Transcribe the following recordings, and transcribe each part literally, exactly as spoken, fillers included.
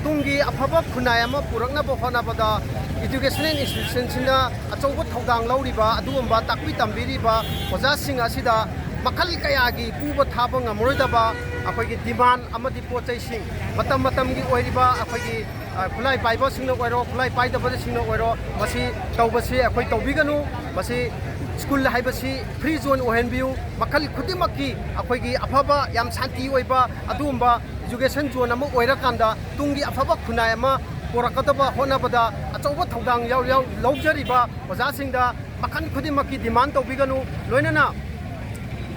ꯇꯨꯡꯒꯤ ꯑꯐꯕ ꯈꯨꯟꯅꯥꯏ ꯑꯃ ꯄꯨꯔꯛꯅꯕ ꯍꯣꯠꯅꯕꯗ educational institutionꯁꯤꯡꯅ ꯑꯆꯧꯕ ꯊꯧꯗꯥꯡ ꯂꯧꯔꯤꯕ ꯑꯗꯨꯒꯨꯝꯕ ꯇꯥꯛꯄꯤ ꯇꯝꯕꯤꯔꯤꯕ ꯑꯣꯖꯥꯁꯤꯡ ꯑꯁꯤꯗ ꯃꯈꯜ ꯀꯌꯥꯒꯤ ꯄꯨꯕ ꯊꯥꯕ ꯉꯝꯃꯔꯣꯏꯗꯕ ꯑꯩꯈꯣꯏꯒꯤ demand ꯑꯃꯗꯤ ꯄꯣꯠ ꯆꯩꯁꯤꯡ, ꯃꯇꯝ ꯃꯇꯝꯒꯤ ꯑꯣꯏꯔꯤꯕ ꯑꯩꯈꯣꯏꯒꯤ, ꯑ, ꯈꯨꯠꯂꯥꯏ ꯄꯥꯏꯕꯁꯤꯡꯅ ꯑꯣꯏꯔꯣ, ꯈꯨꯠꯂꯥꯏ ꯄꯥꯏꯗꯕꯁꯤꯡꯅ ꯑꯣꯏꯔꯣ, ꯃꯁꯤ ꯇꯧꯕꯁꯤ ꯑꯩꯈꯣꯏ ꯇꯧꯕꯤꯒꯅꯨ꯫ ꯃꯁꯤ ꯁ꯭ꯀꯨꯜ ꯍꯥꯏꯕꯁꯤ free zone ꯑꯣꯏꯍꯟꯕꯤꯌꯨ꯫ ꯃꯈꯜ ꯈꯨꯗꯤꯡꯃꯛꯀꯤ ꯑꯩꯈꯣꯏꯒꯤ ꯑꯐꯕ, ꯌꯥꯝ ꯁꯥꯟꯇꯤ ꯑꯣꯏꯕ ꯑꯗꯨꯒꯨꯝꯕ education zone ꯑꯃ ꯑꯣꯏꯔꯀꯥꯟꯗ ꯇꯨꯡꯒꯤ ꯑꯐꯕ ꯈꯨꯟꯅꯥꯏ ꯑꯃ ꯄꯨꯔꯛꯀꯗꯕ ꯍꯣꯠꯅꯕꯗ ꯑꯆꯧꯕ ꯊꯧꯗꯥꯡ ꯌꯥꯎ-, ꯌꯥꯎ-, ꯂꯧꯖꯔꯤꯕ ꯑꯣꯖꯥꯁꯤꯡꯗ ꯃꯈꯜ ꯈꯨꯗꯤꯡꯃꯛꯀꯤ demand ꯇꯧꯕꯤꯒꯅꯨ꯫ ꯂꯣꯏꯅꯅ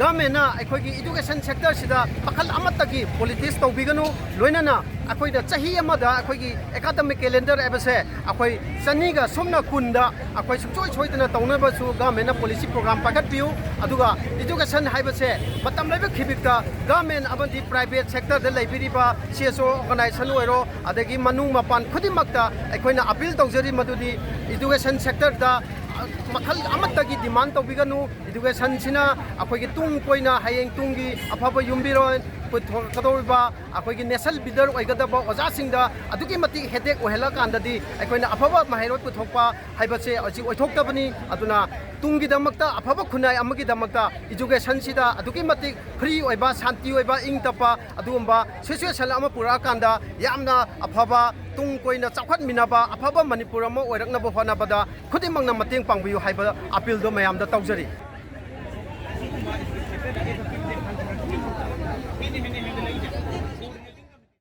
governmentꯅ ꯑꯩꯈꯣꯏꯒꯤ education sectorꯁꯤꯗ ꯃꯈꯜ ꯑꯃꯠꯇꯒꯤ politics ꯇꯧꯕꯤꯒꯅꯨ꯫ ꯂꯣꯏꯅꯅ ꯑꯩꯈꯣꯏꯗ ꯆꯍꯤ ꯑꯃꯗ ꯑꯩꯈꯣꯏꯒꯤ academic calendar ꯍꯥꯏꯕꯁꯦ ꯑꯩꯈꯣꯏ ꯆꯅꯤꯒ ꯁꯨꯞꯅ ꯀꯨꯟꯗ ꯑꯩꯈꯣꯏ ꯁꯨꯡꯁꯣꯏ ꯁꯣꯏꯗꯅ ꯇꯧꯅꯕꯁꯨ governmentꯅ policy program ꯄꯥꯏꯈꯠꯄꯤꯌꯨ꯫ ꯑꯗꯨꯒ education ꯍꯥꯏꯕꯁꯦ ꯃꯇꯝ ꯂꯩꯕ ꯈꯤꯕꯤꯛꯇ government ꯑꯃꯗꯤ private sectorꯗ ꯂꯩꯕꯤꯔꯤꯕ C S O organization ꯑꯣꯏꯔꯣ, ꯑꯗꯒꯤ ꯃꯅꯨꯡ ꯃꯄꯥꯟ ꯈꯨꯗꯤꯡꯃꯛꯇ ꯑꯩꯈꯣꯏꯅ appeal ꯇꯧꯖꯔꯤ ꯃꯗꯨꯗꯤ education sectorꯗ ꯃꯈꯜ ꯑꯃꯠꯇꯒꯤ demand ꯇꯧꯕꯤꯒꯅꯨ꯫ Educationꯁꯤꯅ ꯑꯩꯈꯣꯏꯒꯤ ꯇꯨꯡ ꯀꯣꯏꯅ ꯍꯌꯦꯡ ꯇꯨꯡꯒꯤ ꯑꯐꯕ ꯌꯨꯝꯕꯤꯔꯣꯟ ꯄꯨꯊꯣꯔꯛꯀꯗꯧꯔꯤꯕ ꯑꯩꯈꯣꯏꯒꯤ national leader ꯑꯣꯏꯒꯗꯕ ꯑꯣꯖꯥꯁꯤꯡꯗ ꯑꯗꯨꯛꯀꯤ ꯃꯇꯤꯛ headache ꯑꯣꯏꯍꯜꯂꯀꯥꯟꯗꯗꯤ ꯑꯩꯈꯣꯏꯅ ꯑꯐꯕ ꯃꯍꯩꯔꯣꯏ ꯄꯨꯊꯣꯛꯄ ꯍꯥꯏꯕꯁꯦ ꯍꯧꯖꯤꯛ ꯑꯣꯏꯊꯣꯛꯇꯕꯅꯤ꯫ ꯑꯗꯨꯅ ꯇꯨꯡꯒꯤꯗꯃꯛꯇ, ꯑꯐꯕ ꯈꯨꯟꯅꯥꯏ ꯑꯃꯒꯤꯗꯃꯛꯇ educationꯁꯤꯗ ꯑꯗꯨꯛꯀꯤ ꯃꯇꯤꯛ free ꯑꯣꯏꯕ, ꯁꯥꯟꯇꯤ ꯑꯣꯏꯕ, ꯏꯪ ꯇꯞꯄ ꯑꯗꯨꯒꯨꯝꯕ situation ꯑꯃ ꯄꯨꯔꯛꯑꯀꯥꯟꯗ ꯌꯥꯝꯅ ꯑꯐꯕ, ꯇꯨꯡ ꯀꯣꯏꯅ ꯆꯥꯎꯈꯠꯃꯤꯟꯅꯕ ꯑꯐꯕ ꯃꯅꯤꯄꯨꯔ ꯑꯃ ꯑꯣꯏꯔꯛꯅꯕ ꯍꯣꯠꯅꯕꯗ ꯈꯨꯗꯤꯡꯃꯛꯅ ꯃꯇꯦꯡ ꯄꯥꯡꯕꯤꯌꯨ ꯍꯥꯏꯕ appealꯗꯣ ꯃꯌꯥꯝꯗ ꯇꯧꯖꯔꯤ꯫